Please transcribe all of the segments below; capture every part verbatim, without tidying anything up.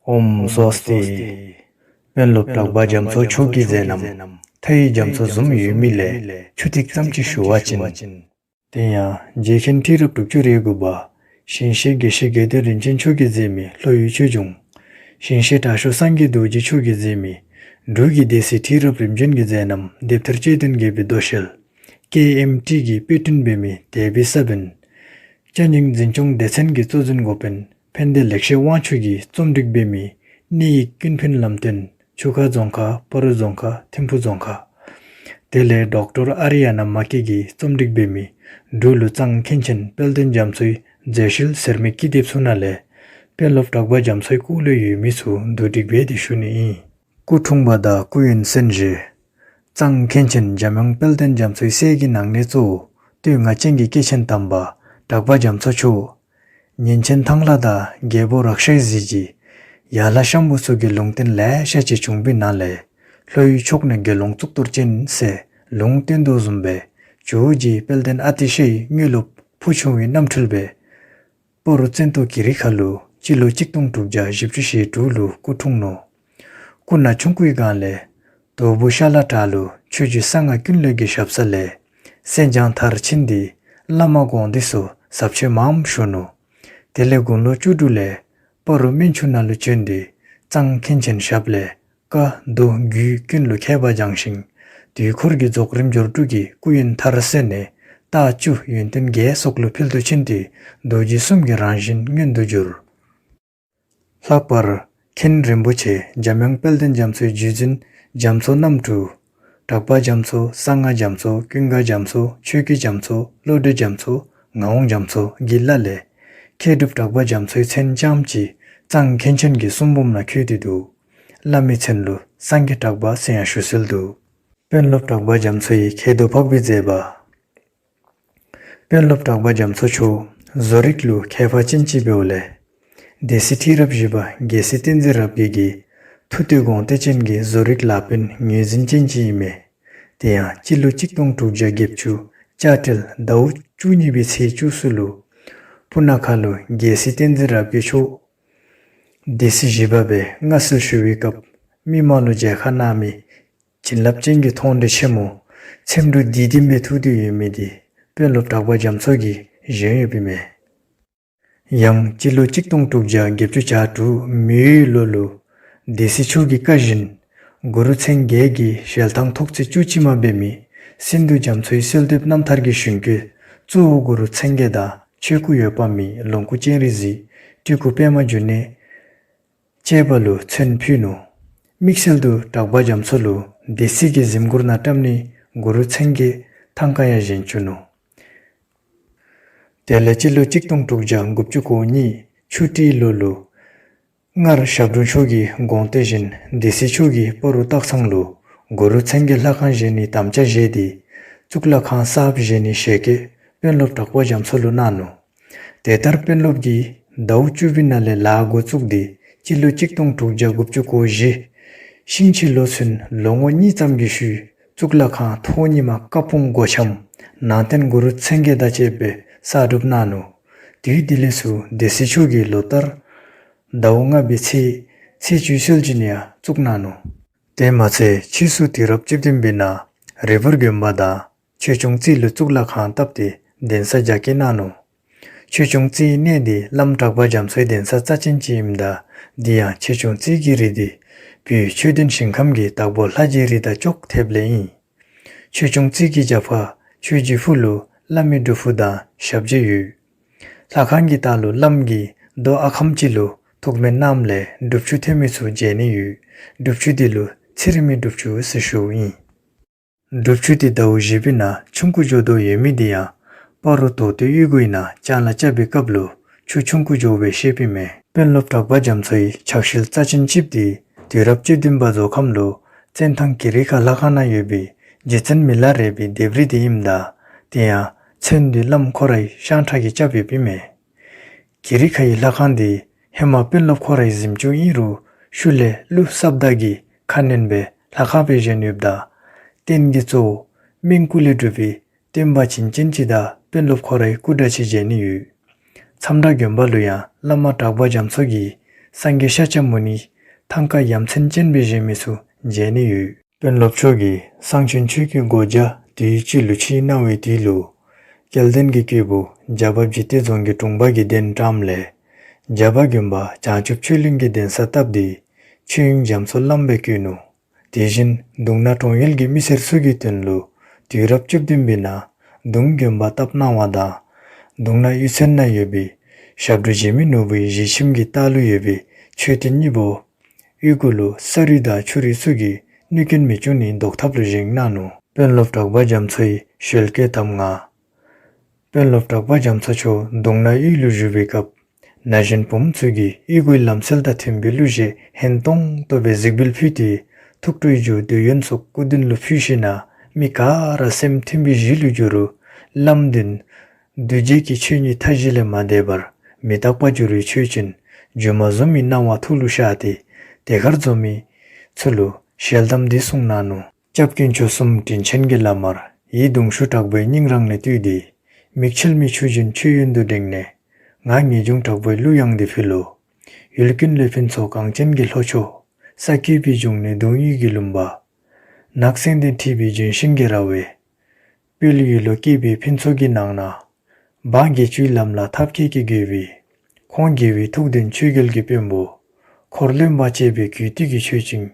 ཨོཾ་སྭ་སྟི། དཔོན་སློབ་གྲགས་པ་རྒྱ་མཚོ་མཆོག་གི་མཛད་རྣམ་མཐའ་ཡས་རྒྱ་མཚོ་བཟུམ་ཡོད་མི་ལས་ཆུ་ཐིགས་ཙམ་ཅིག་ཞུ་བ་ཅིན། དེ་ཡང་རྗེ་མཁན་ཁྲི་རབས་དྲུག་ཅུ་རེ་དགུ་པ་ཞིང་གཤེགས་དགེ་བཤེས་དགེ་འདུན་རིན་ཆེན་མཆོག་གིས་མཛད་མི་ལྷོ་ཡུལ་ཆོས་འབྱུང་། ཞིང་གཤེགས་དྲག་ཤོས་སངས་རྒྱས་རྡོ་རྗེ་མཆོག་གིས་མཛད་མི་འབྲུག་གི་སྡེ་སྲིད་ཁྲི་རབས་རིམ་བྱོན་གྱི་མཛད་རྣམ་དེབ་ཐེར་དཔྱད་དོན་རྒྱས་པའི་མདོ་ཤེལ། ཀེ་ཨེམ་ཊི་གི་དཔེ་སྐྲུན་འབད་མི་དེ་བི་ས་བོན། ཅ་རྙིང་འཛིན་སྐྱོང་སྡེ་ཚན་གྱི་གཙོ་འཛིན་འགོ་དཔོན་ཕན་བདེ་ལེགས་བཤད་དབང་ཕྱུག་གིས་རྩོམ་སྒྲིག་འབད་མི་གནས་ཡིག་ཀུན་ཕན་ལམ་སྟོན་ཆུ་ཁ་རྫོང་ཁག་སྤ་རོ་རྫོང་ཁག་ཐིམ་ཕུ་རྫོང་ཁག། དེ་ལས་ཌོག་ཊར་ཨ་རི་ཡ་ན་མ་ཀེ་གིས་རྩོམ་སྒྲིག་འབད་མི་འབྲུག་ལུ་གཙང་མཁན་ཆེན་དཔལ་ལྡན་རྒྱ་མཚོའི་མཛད་བཤད་ཟེར་མི་ཀི་དེབ་ཚུ་ནང་ལས་དཔོན་སློབ་གྲགས་པ་རྒྱ་མཚོའི་སྐོར་ལས་ཡོད་མི་ཚུ་བསྡུ་སྒྲིག་འབད་དེ་ཞུ་ནི་ཨིན། སྐུ་འཁྲུངས་པ་དང་སྐུ་ཡོན་གསན་བཞེས། གཙང་མཁན་ཆེན་འཇམ་དབྱངས་དཔལ་ལྡན་རྒྱ་མཚོའི་སྲས་ཀྱི་ནང་ནས་གཙོ་བོ་སྟོད་མངའ་ཅན་གྱི་སྐྱེས་ཆེན་དམ་པ་གྲགས་པ་རྒྱ་མཚོ་མཆོག། ཉིན་མཚན་ཐང་ལྷ་དང་རྒྱལ་པོ་རཀྵའི་གཟི་བརྗིད། ཡར་ལྷ་ཤམ་བུ་སོགས་ཀྱི་ལུང་བསྟན་ལེ་ཤ་ཅིག་བྱུང་བའི་ནང་ལས་ལྷོ་ཡུལ་ཕྱོགས་ནས་དགེ་སློང་གཙུག་ཏོར་ཅན་ཟེར་ལུང་བསྟན་དོ་བཟུམ་སྦེ་ཇོ་བོ་རྗེ་དཔལ་ལྡན་ཨ་ཏི་ཤའི་དངོས་སློབ་བུ་ཆུང་བའི་རྣམ་འཕྲུལ་སྦེ་སྤ་རོ་བཙན་ཏོ་ཀི་རི་ཁ་ལུ་སྤྱི་ལོ་གཅིག་སྟོང་དྲུག་བརྒྱ་བཞི་བཅུ་ཞེ་དྲུག་ལུ་སྐུ་འཁྲུངས་ནུག། སྐུ་ན་ཆུང་ཀུའི་སྒང་ལས་དོལ་པོ་ཤ་ལ་བྲག་ལུ་ཆོས་རྗེ་གསང་སྔགས་ཀུན་ལེགས་ཀྱི་ཞབས་ས་ལས་གསན་སྦྱང་མཐར་ཕྱིན་ཏེ་བླ་མ་དགོངས་ཏེ་སོགས་ཟབ་ཆོས་མངམ་ཞུ་ནུག། དེ་ལས་དགུང་ལོ་བཅུ་དྲུག་ལས་སྤ་རོ་སྨན་ཆུ་ནང་ལུ་བྱོན་ཏེ་གཙང་མཁན་ཆེན་ཞབས་ལས་བཀའ་མདོ་རྒྱུད་ཀུན་ལུ་མཁས་པ་སྦྱངས་ཤིང་དུས་འཁོར་གྱི་རྫོགས་རིམ་སྦྱོར་དྲུག་གི་སྐུ་ཡོན་མཐར་གསན་ནས་རྟགས་བཅུ་ཡོན་ཏན་བརྒྱད་སོགས་ལུ་ཕུལ་དུ་ཕྱིན་ཏེ་རྡོ་རྗེ་གསུམ་གྱི་རང་བཞིན་མངོན་དུ་གྱུར། ལྷག་པར་མཁན་རིན་པོ་ཆེ་འཇམ་དབྱངས་དཔལ་ལྡན་རྒྱ་མཚོའི་རྗེ་བཙུན་རྒྱ་མཚོ་རྣམ་དྲུག། གྲགས་པ་རྒྱ་མཚོ། གསང་སྔགས་རྒྱ་མཚོ། ཀུན་དགའ་རྒྱ་མཚོ། ཆོས་ཀྱི་རྒྱ་མཚོ། བློ་གྲོས་རྒྱ་མཚོ། ངག་དབང་རྒྱ་མཚོ་གི་བླ་ལས་མཁས་གྲུབ་གྲགས་པ་རྒྱ་མཚོའི་མཚན་ཙམ་ཅིག་གཙང་མཁན་ཆེན་གྱི་གསུང་འབུམ་ནང་འཁོད་དེ་འདུག། བླ་མའི་མཚན་ལུ་སངས་རྒྱས་གྲགས་པ་ཟེར་ཡང་ཞུ་སྲོལ་འདུག། དཔོན་སློབ་གྲགས་པ་རྒྱ་མཚོ་ཡི་མཁས་འདོད་འཕགས་པའི་མཛད་པ། དཔོན་སློབ་གྲགས་པ་རྒྱ་མཚོ་མཆོག་བཟོ་རིག་ལུ་མཁས་པ་ཅན་ཅིག་འབདཝ་ལས་སྡེ་སྲིད་ཁྲི་རབས་བཞི་པ་རྒྱལ་སྲས་བསྟན་འཛིན་རབ་རྒྱས་ཀྱིས་ཐུགས་འདོད་དགོངས་གཏད་ཅན་གྱི་བཟོ་རིག་ལག་དཔོན་ངོས་འཛིན་ཅན་ཅིག་ཨིན་མས། དེ་ཡང་སྤྱི་ལོ་གཅིག་སྟོང་དྲུག་བརྒྱ་བརྒྱད་ཅུ་ལྕགས་སྤྲེལ་ཟླཝ་བཅུ་གཉིས་པའི་ཚེས་བཅུ་གསུམ་ལུ་སྤུ་ན་ཁ་ལུ་རྒྱལ་སྲས་བསྟན་འཛིན་རབ་རྒྱས་མཆོག་སྡེ་སྲིད་བཞི་པ་སྦེ་མངའ་གསོལ་ཞུ་བའི་སྐབས་མི་མང་ལུ་མཇལ་ཁ་གནང་མི་བྱིན་རླབས་ཅན་གྱི་མཐོང་གྲོལ་ཆེན་མོ་ཚེམ་དྲུབ་བསྡུས་ལྡན་སྦེ་ཐུགས་འདོད་ཡོད་མི་དེ་དཔོན་སློབ་གྲགས་པ་རྒྱ་མཚོ་གིས་བཞེངས་ཡོདཔ་ཨིན་མས། ཡང་སྤྱི་ལོ་གཅིག་སྟོང་དྲུག་བརྒྱ་བརྒྱད་ཅུ་གྱ་དྲུག་མེ་ཡོས་ལོ་ལུ་སྡེ་སྲིད་མཆོག་གི་བཀའ་བཞིན་གུ་རུ་མཚན་བརྒྱད་ཀྱི་ཞལ་ཐང་ཐོག་བརྩེགས་བཅུ་གཅིག་མ་འབད་མི་སིནྡྷུ་རྒྱ་མཚོའི་གསོལ་འདེབས་རྣམ་ཐར་གྱི་གཞུང་བཀོད་གཙོ་བོ་གུ་རུ་མཚན་བརྒྱད་དང་ཆོས་སྐུ་འོད་དཔག་མེད་ལོངས་སྐུ་སྤྱན་རས་གཟིགས་སྤྲུལ་སྐུ་པདྨ་འབྱུང་གནས་བཅས་པ་ལུ་མཚོན་ཕུལ་ནུག། དམིགས་བསལ་དུ་གྲགས་པ་རྒྱ་མཚོ་ལུ་སྡེ་སྲིད་ཀྱི་གཟིམ་གུར་ནང་བཀྲམ་ནི་གུ་རུ་མཚན་བརྒྱད་ཐང་ཀ་ཡང་བཞེངས་བཅུག་ནུག། དེ་ལས་སྤྱི་ལོ་གཅིག་སྟོང་དྲུག་བརྒྱ་དགུ་བཅུ་གོ་གཉིས་ཆུ་སྤྲེལ་ལོ་ལུ་སྔར་ཞབས་དྲུང་མཆོག་གི་དགོངས་གཏད་བཞིན་སྡེ་སྲིད་མཆོག་གིས་སྤ་རོ་སྟག་ཚང་ལུ་གུ་རུ་མཚན་བརྒྱད་ལྷ་ཁང་བཞེངས་ནི་དམ་བཅའ་བཞེས་ཏེ་གཙུག་ལག་ཁང་གསརཔ་བཞེངས་ནི་ཞལ་བཀོད་དཔོན་སློབ་གྲགས་པ་རྒྱ་མཚོ་ལུ་གནང་ནུག། དེ་ལྟར་དཔོན་སློབ་ཀྱིས་ཟླཝ་བཅུ་པའི་ནང་ལས་ལཱ་འགོ་བཙུགས་ཏེ་སྤྱི་ལོ་གཅིག་སྟོང་དྲུག་བརྒྱ་དགུ་བཅུ་གོ་བཞི་ཤིང་བྱི་ལོ་ཚུན་ལོ་ངོ་གཉིས་ཙམ་གྱི་ཤུལ་གཙུག་ལག་ཁང་ཐོག་གཉིས་མ་ཀ་སྤུངས་སྒོ་ཁྱམས་ནང་རྟེན་གུ་རུ་མཚན་བརྒྱད་དང་བཅས་པའི་གསར་སྒྲུབ་གནང་ནུག། དུས་དེ་ལས་ཚུར་སྡེ་སྲིད་མཆོག་གིས་ལོ་ལྟར་ཟླཝ་ལྔ་པའི་ཚེས་ཚེས་བཅུའི་སྲོལ་འབྱིན་ཡང་བཙུགས་གནང་ནུག། དེ་མ་ཚད་ཕྱིས་སུ་དུས་རབས་བཅུ་བདུན་པའི་ནང་རི་བོ་དགོན་པ་དང་ཆོས་སྐྱོང་རྩེ་ལུ་གཙུག་ལག་ཁང་བཏབ་སྟེ་གདན་ས་རྒྱ་བསྐྱེད་གནང་ནུག། ཆོས་སྐྱོང་རྩེའི་གནས་དེ་བླམ་གྲགས་པ་རྒྱ་མཚོའི་གདན་ས་རྩ་ཅན་ཅིག་ཨིནམ་ད་འདི་ཡང་ཆོས་སྐྱོང་རྩེ་གི་རི་དེ་བོད་ཆོས་ལྡན་ཞིང་ཁམས་ཀྱི་བདག་པོ་ལྷ་རྗེའི་རི་དང་ཅོག་འཐདཔ་ལས་ཨིན། ཆོས་སྐྱོང་རྩེ་གི་རྒྱབ་ཁར་ཆོས་རྗེ་ཕུ་ལུ་བླ་མའི་སྒྲུབ་ཕུག་དང་ཞབས་རྗེས་ཡོད། ལྷ་ཁང་གི་ལྟག་ལུ་བླམ་གྱིས་རྡོ་ཨ་ཁམ་ཅིག་ལུ་ཐུགས་སྨོན་གནངམ་ལས་སྒྲུབ་ཆུ་ཐོན་མི་ཚུ་མཇལ་ནི་ཡོད། སྒྲུབ་ཆུ་དེ་ལུ་ཚེ་རིང་མའི་སྒྲུབ་ཆུ་ཟེར་ཞུཝ་ཨིན། སྒྲུབ་ཆུ་དེ་ཟླཝ་བཞི་པའི་ནང་ཆུང་ཀུ་འགྱོ་དོ་ཡོད་མི་དེ་ཡང་སྤ་རོ་དོ་སྟོད་གཡུས་སྒོའི་ནང་ལྕང་ལཱ་རྐྱབ་པའི་སྐབས་ལུ་ཆུ་ཆུང་ཀུ་འགྱོ་བའི་བཤདཔ་ཨིན་མས། དཔོན་སློབ་གྲགས་པ་རྒྱ་མཚོ་ཡི་ཕྱག་ཤུལ་རྩ་ཅན་ཅིག་དེ་དུས་རབས་བཅུ་བདུན་པ་རྫོགས་ཁམས་ལུ་བཙན་ཐང་ཀི་རི་ཁ་ལྷ་ཁང་ནང་ཡོད་པའི་རྗེ་བཙུན་མི་ལ་རས་པའི་ལྡེབས་རིས་དེ་ཨིནམ་ད་དེ་ཡང་མཚོན་དེ་བླམ་ཁོ་རའི་ཤང་ཁྲ་གིས་རྐྱབ་ཡོདཔ་ཨིན་མས། ཀི་རི་ཁ་ཡི་ལྷ་ཁང་དེ་ཧེ་མ་དཔོན་སློབ་ཁོ་རའི་གཟིམ་ཅུང་ཨིན་རུང་ཤུལ་ལས་ཀླུ་སྲབ་མདའ་གིས་ཁ་གནོན་སྦེ་ལྷ་ཁང་སྦེ་བཞེངས་ཡོདཔ་ད་རྟེན་གྱི་གཙོ་བོ་སྨན་སྐུ་ལས་གྲུབ་པའི་བསྟན་པ་བྱིན་ཅན་ཅིག་དང་དཔོན་སློབ་ཁོ་རའི་སྐུ་འདྲ་ཅིག་མཇལ་ནི་ཡོད། མཚམས་བྲག་དགོན་པ་ལུ་ཡང་བླ་མ་གྲགས་པ་རྒྱ་མཚོ་གིས་ སངས་རྒྱས་ཤཱཀྱ་མུ་ནིའི་ཐང་ཀ་ཡ་མཚན་ཅན་སྦེ་བཞེངས་མི་ཚུ་མཇལ་ནི་ཡོད། དཔོན་སློབ་མཆོག་གིས་གསང་ཆེན་ཆོས་ཀྱི་སྒོ་བརྒྱ་དུས་ཅི་ལུ་ཕྱེ་གནང་བའི་དུས་ལུ་སྐལ་ལྡན་གྱི་སྐྱེས་བུ་རྒྱ་བལ་འཇིགས་བརྟན་རྫོང་གི་དྲུང་པ་གིས་གདན་དྲངམ་ལས་རྒྱ་བལ་དགོན་པ་བྱང་ཆུབ་ཆོས་གླིང་གི་གདན་ས་བཏབ་སྟེ་ཆོས་དབྱིངས་རྒྱ་མཚོ་བླམ་སྦེ་བསྐོས་ནུག། དེ་བཞིན་གདུང་ནང་གྲོང་ཡུལ་གྱི་མི་སེར་ཚུ་གི་དོན་ལུ་དུས་རབས་བཅུ་བདུན་པའི་ནང་གདུང་དགོན་པ་བཏབ་གནང་བ་དང་གདུང་ནང་གཡུས་ཚན་ནང་ཡོད་པའི་ཞབས་དྲུང་འཇིགས་མེད་ནོར་བུའི་གཞིས་ཁྱིམ་གྱི་ལྟག་ལུ་ཡོད་པའི་མཆོད་རྟེན་གཉིས་པོ་གཡུས་སྒོ་ལུ་ས་རུད་དང་ཆུ་རུད་ཚུ་གིས་གནོད་སྐྱོན་མི་བྱུང་ནི་བཟློག་ཐབས་ལུ་བཞེངས་གནང་ནུག། དཔོན་སློབ་གྲགས་པ་རྒྱ་མཚོའི་ཞལ་བཀོད་དམ་ལྔ། དཔོན་སློབ་གྲགས་པ་རྒྱ་མཚོ་མཆོག་གདུང་ནང་གཡུས་ལུ་བཞུགས་པའི་སྐབས་ན་གཞོན་བུམོ་ཚུ་གིས་གཡུས་སྒོའི་ལམ་སྲོལ་དང་མཐུན་པའི་གླུ་གཞས་ཧན་ཏོང་ཏོ་སྦེ་གཟིགས་འབུལ་ཕུལ་ཏེ་ཐུགས་སྤྲོའི་རྒྱུ་འདོད་ཡོན་སོགས་སྐུ་མདུན་ལུ་ཕུལ་ཞིནམ་ལས་མི་ག་ར་སེམས་མཐུན་པའི་གཞི་ལུ་འགྱུར་རུང་བླམ་འདི་ནི་འདུས་བྱས་ཀྱི་ཆོས་ཉིད་མཐའ་བཞི་ལས་མ་འདས་པར་མི་རྟག་པ་འགྱུར་བའི་ཆོས་ཅན་སྒྱུ་མ་བཟུམ་མའི་སྣང་བ་ཐུགས་ལུ་ཤར་ཏེ་དེ་ཁར་འཛོམས་མི་ཚུ་ལུ་ཞལ་གདམས་འདི་གསུངས་གནང་ནུག། སྐྱབས་དཀོན་མཆོག་གསུམ་དྲིན་ཅན་གྱི་བླ་མར་ཡིད་གདུང་ཤུགས་དྲག་པོས་སྙིང་རང་ནས་བཏུད་དེ་མིག་འཕྱིལ་མེད་ཆུ་བཞིན་མཆོད་ཡོན་དུ་བསྒྲེངས་ནས་ང་ངེས་འབྱུང་དྲག་པོས་གླུ་དབྱངས་འདི་ཕུལ་ལོ། ཡུལ་ཀུན་ལས་ཕུན་ཚོགས་གངས་ཅན་གྱི་ལྷོ་ཕྱོགས་ས་བརྐོས་པའི་འབྱུང་གནས་གདུང་ཡུལ་གྱི་ལུང་པ། ནགས་སེང་ལྡན་འཁྲིགས་པའི་ལྗོན་ཤིང་གི་ར་བས་སྤེལ་ཡུལ་ལུ་སྐྱེས་པའི་ཕུན་ཚོགས་ཀྱི་ནང་ན་འབངས་དགེ་བཅུའི་ལམ་ལ་ཐབས་མཁས་ཀྱིས་བགོས་པའི་ཁོང་རྒྱལ་བའི་ཐུགས་འདུན་ཆོས་རྒྱལ་གྱི་དཔོན་པོ་འཁོར་ལོ་འབར་བཅས་པའི་གུས་བཏུད་ཀྱི་མཆོད་ཅིང་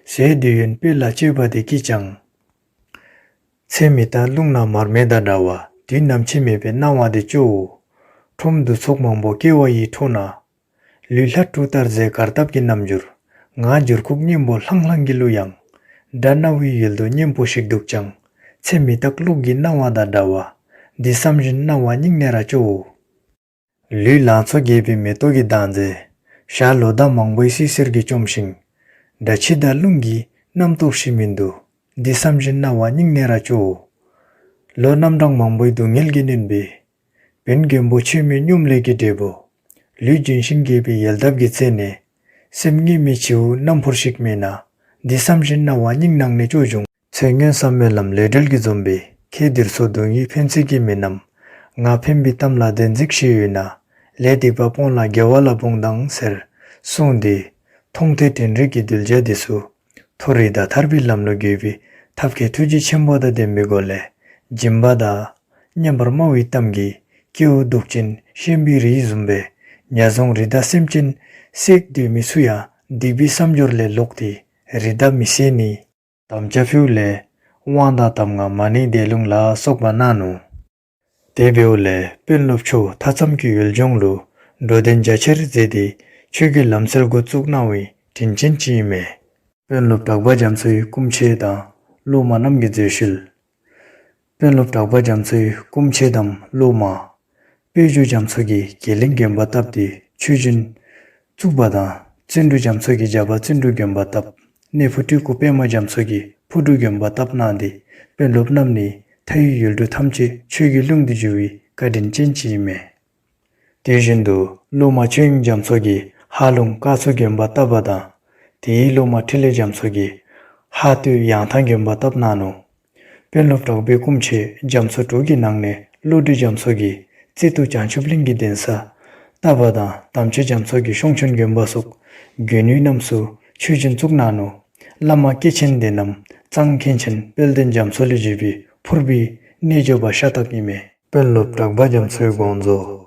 ཟས་འདོད་ཡོན་སྤེལ་ལ་སྤྱོད་པ་དེ་ཀྱིས་ཀྱང་ཚེ་མི་རྟག་རླུང་ནག་མར་མེ་དང་འདྲ་བ་དུས་ནམ་འཆི་མེད་པའི་སྣང་བ་དེ་སྐྱོ་འོ། ཁྲོམ་འདུ་ཚོགས་མང་པོ་སྐྱེ་བ་ཡི་འཕྲོ་ན། ལུས་ལྷ་འབྲུག་ལྟར་མཛེས་གར་སྟབས་ཀྱི་རྣམ་འགྱུར། ངག་འགྱུར་ཁུག་སྙན་པོ་ལྷང་ལྷང་གི་གླུ་དབྱངས། སྒྲ་རྣ་བའི་ཡུལ་དུ་སྙན་པོ་ཞིག་འདུག་ཀྱང་། ཚེ་མི་རྟག་གློག་གི་སྣང་བ་དང་འདྲ་བ། འདི་བསམ་བཞིན་སྣང་བ་སྙིང་ནས་ར་སྐྱོ་འོ། ལུས་ལང་ཚོ་རྒྱས་པའི་མེ་ཏོག་གི་མདངས་མཛེས། ཞྭ་ལོ་འདབ་མང་པོས་བསིལ་ཟེར་གྱིས་བཅོམ་ཞིང་། སྒྲ་ཆུ་དང་རླུང་གི་རྣམ་རྟོག་ཞིག་མིན་འདུག། འདི་བསམ་བཞིན་སྣང་བ་སྙིང་ནས་ར་སྐྱོ་འོ། ལོ་རྣམ་གྲངས་མང་པོའི་སྡུག་བསྔལ་གྱིས་ནོན་པའི་བོན་རྒན་པོ་ཆོས་མེད་སྙོམ་ལས་ཀྱི་འབྲས་བུ། ལུས་ལྗོན་ཤིང་རྒྱས་པའི་ཡལ་འདབ་ཀྱི་རྩེ་ནས། སེམས་ངལ་མེད་བྱིའུ་རྣམ་ཕུར་ཞིག་མིན་ན། འདི་བསམ་བཞིན་སྣང་བ་སྙིང་ནང་ནས་སྐྱོ་བྱུང་། ཚེ་སྔོན་བསམ་མེད་ལམ་ལས་བྲལ་གྱིས་འཛོམས་པའི་ཁྱེད་འདིར་སོ་གདུང་ཡུལ་ཕན་ཚུན་གྱི་མི་རྣམས། ང་ཕན་པའི་གཏམ་ལ་བདེན་འཛིན་ཞིག་ཡོད་ན། ལས་སྡིག་པ་སྤོངས་ལ་དགེ་བ་ལ་འབུངས་དང་ཟེར་གསུངས་ཏེ། མཐོང་ཐོས་དྲན་རེག་གི་གདུལ་བྱ་འདི་ཚུ་མཐོ་རིས་དང་ཐར་པའི་ལམ་ལུ་བཀོད་པའི་ཐབས་མཁས་ཐུགས་རྗེ་ཆེན་པོ་དང་ལྡན་པའི་སྒོ་ལས་སྦྱིན་པ་དང་སྙན་པར་སྨྲ་བའི་གཏམ་གྱིས་སྐྱེ་བོ་སྡུག་ཅན་ཤན་པའི་རིགས་བཟུམ་སྦེ་ཉ་བཟུང་རི་དྭགས་སེམས་ཅན་བསད་སྡོད་མི་ཚུ་ཡང་སྡིག་པའི་བསམ་སྦྱོར་ལས་ལོག་སྟེ་རི་དྭགས་མི་བསད་ནི་དམ་བཅའ་ཕུལཝ་ལས་དབང་དང་གདམས་ངག་མ་ཎི་བཟླས་ལུང་ལ་སོགས་པ་གནང་ནུག། དེ་འབདཝ་ལས་དཔོན་སློབ་མཆོག་མཐའ་མཚམས་ཀྱི་ཡུལ་ལྗོངས་ལུ་འགྲོ་དོན་རྒྱ་ཆེར་མཛད་དེ་ཆོས་ཀྱི་ལམ་སྲོལ་འགོ་བཙུགས་གནང་བའི་དྲིན་ཅན་ཅིག་ཨིན་མས། དཔོན་སློབ་གྲགས་པ་རྒྱ་མཚོའི་སྐུ་མཆེད་དང་སློབ་མ་རྣམས་ཀྱི་མཛད་ཤུལ། དཔོན་སློབ་གྲགས་པ་རྒྱ་མཚོའི་སྐུ་མཆེད་དམ་སློབ་མ། དཔལ་འབྱོར་རྒྱ་མཚོ་གིས་ཀྱི་གླིང་དགོན་པ་བཏབ་སྟེ་ཆོས་རྒྱུན་བཙུགས་པ་དང་། བརྩོན་འགྲུས་རྒྱ་མཚོ་གིས་རྒྱ་བལ་བརྩོན་འགྲུས་དགོན་པ་བཏབ། གནས་ཕུ་སྤྲུལ་སྐུ་པདྨ་རྒྱ་མཚོ་གིས་ཕུ་སྤྲུལ་དགོན་པ་བཏབ་གནང་སྟེ་དཔོན་སློབ་རྣམས་ནི་མཐའ་ཡུལ་ཡུལ་གྲུ་ཐམས་ཅད་ཆོས་ཀྱི་ཀླུང་དུ་བསྒྱུར་བའི་བཀའ་དྲིན་ཅན་ཅིག་ཨིན་མས། དེ་བཞིན་དུ་སློབ་མ་ཆོས་དབྱིངས་རྒྱ་མཚོ་གིས་ཧཱ་ལུང་དཀར་མཚོ་དགོན་པ་བཏབ་པ་དང་། དེའི་སློབ་མ་འཕྲིན་ལས་རྒྱ་མཚོ་གིས་ཧཱ་སྟོད་ཡང་ཐང་དགོན་པ་བཏབ་གནང་ནུག། དཔོན་སློབ་གྲགས་པའི་སྐུ་མཆེད་རྒྱ་མཚོ་དྲུག་གི་ནང་ནས་བློ་གྲོས་རྒྱ་མཚོ་གིས་རྩེ་ཏོག་བྱང་ཆུབ་གླིང་གི་གདན་ས་བཏབ་པ་དང་། དམ་ཆོས་རྒྱ་མཚོ་གིས་ཤོང་ཆེན་དགོན་པ་སོགས་དགོན་ཡུལ་རྣམས་སུ་ཆོས་རྒྱུན་བཙུགས་གནང་ནུག། བླ་མ་སྐྱེས་ཆེན་དེ་རྣམས་གཙང་མཁན་ཆེན་དཔལ་ལྡན་རྒྱ་མཚོ་ལས་བརྒྱུད་པའི་ཕུར་པའི་རྣལ་འབྱོར་པ་ཤ་སྟག་ཨིན་མས། དཔོན་སློབ་གྲགས་པ་རྒྱ་མཚོའི་དགོངས་རྫོགས།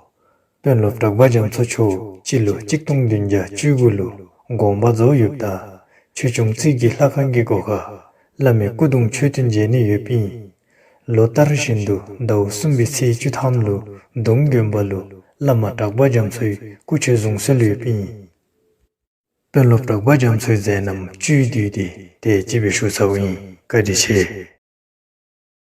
དཔོན་སློབ་གྲགས་པ་རྒྱ་མཚོ་མཆོག་སྤྱི་ལོ་གཅིག་སྟོང་བདུན་བརྒྱ་བཅུ་དགུ་ལུ་དགོངས་པ་རྫོགས་ཡོདཔ་ད་ཆོས་སྐྱོང་རྩིས་ཀྱི་ལྷ་ཁང་གི་སྒོ་ཁར་བླ་མའི་སྐུ་གདུང་མཆོད་རྟེན་མཇལ་ནི་ཡོདཔ་ཨིན། ལོ་ལྟར་བཞིན་དུ་ཟླཝ་གསུམ་པའི་ཚེས་བཅུ་ཐམ་ལུ་གདུང་དགོན་པ་ལུ་བླ་མ་གྲགས་པ་རྒྱ་མཚོའི་སྐུ་མཆོད་གཟུངས་གསོལ་ཡོདཔ་ཨིན། དཔོན་སློབ་གྲགས་པ་རྒྱ་མཚོའི་མཛད་རྣམ་བཅུད་བསྡུས་ཏེ་དེ་ཅིག་སྦེ་ཞུ་ཚརཝ་ཨིན། བཀའ་དྲིན་ཆེ།